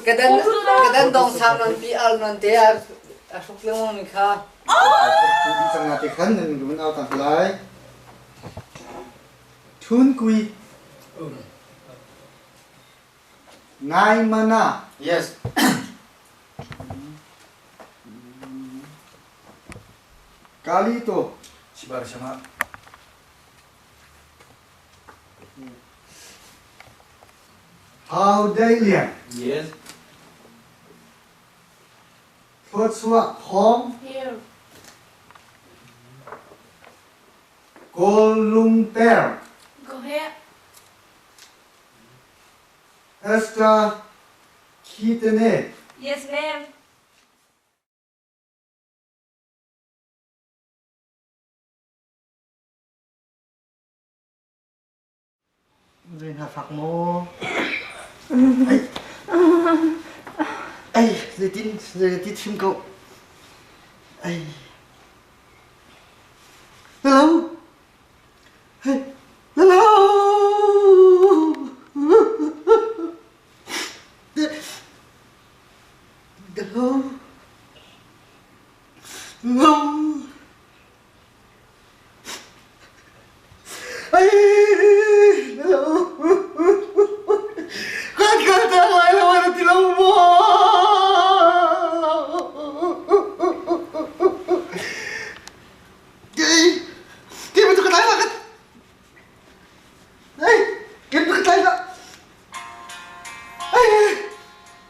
Kadan dong sang non pi al non te a hruk lengmang mi kha. Sang na te khan nan run au tak lai. Thun kui. Ngai mana. Yes. Kali to. Sibar sama. Hau Dai Lian. Yes. Thluachuah Thawng. Here. Kawl Lungper. Go ahead. Esther Kitene. Yes, ma'am. Zei hna fak maw? Ei, zeitin zeiti chim ko. Ei. Hello. Hey. Hello. Hello. Hello.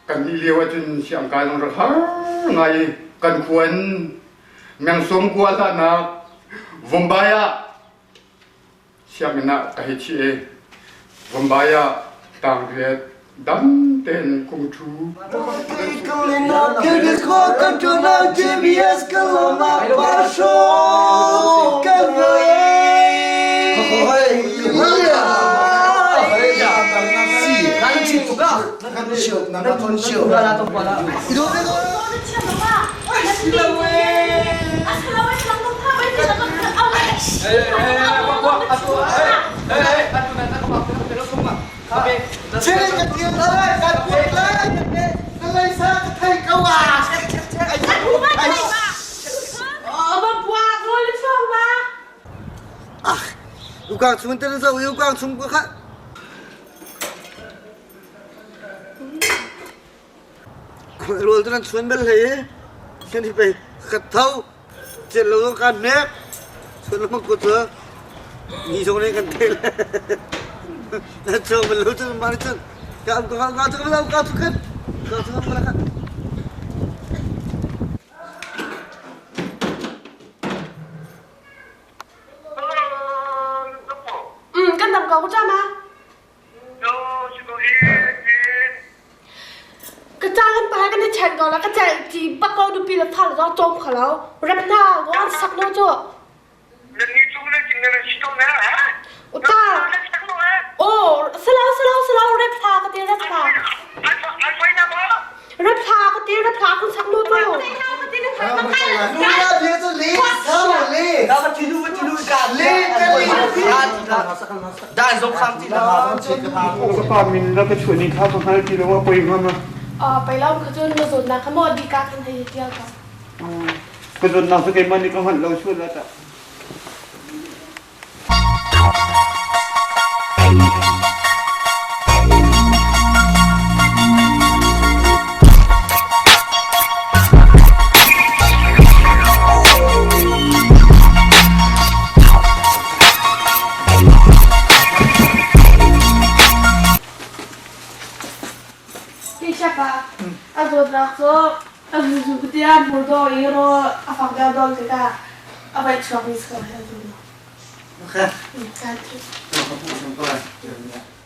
Kan nih lio ahcun siangkai zong rak har ngai i kan khua in mengsawm khua hlannak Vombai ah sianginn ah ka hei chih i Vombai ah tangriat dam tein kung ṭhu. Ukang chung te zo ukang chung ko kha Rawl cu nan chuan bal hlei i kan i pei ka tho cel lo zong kaan hnek chuan lengmang ko cu ni zong nih kan thei le na chuak bal lo cu mah nih cun ka am ka ka cu ka ka cu kan ka cu ka ka Kan dam ko ko ma. Ka ca kan pa kan i chen ko la ka ca ti bak ko nupi le fa le zong cawm kho lo rep hna ko an sak no cu. Uta. Oh, salau salau salau rep thla ka ti rep thla. Rep thla ka ti rep thla kun sak no cu. Pa min la ka chuah ni kha ka hngal ti lo a poi hnga ma. Pei lo kha cun na zawtnak kha maw dika khan hei tial ka. Ka zawtnak cu keimah nih ka hngalh lo sual la tah. Siapa? A zawtnak cu a zuzu tiah hmurdaw i rawl a fak deuh dol tikah a vaih chuakmi si ko he a zu. Okay. Ka thi. Okay.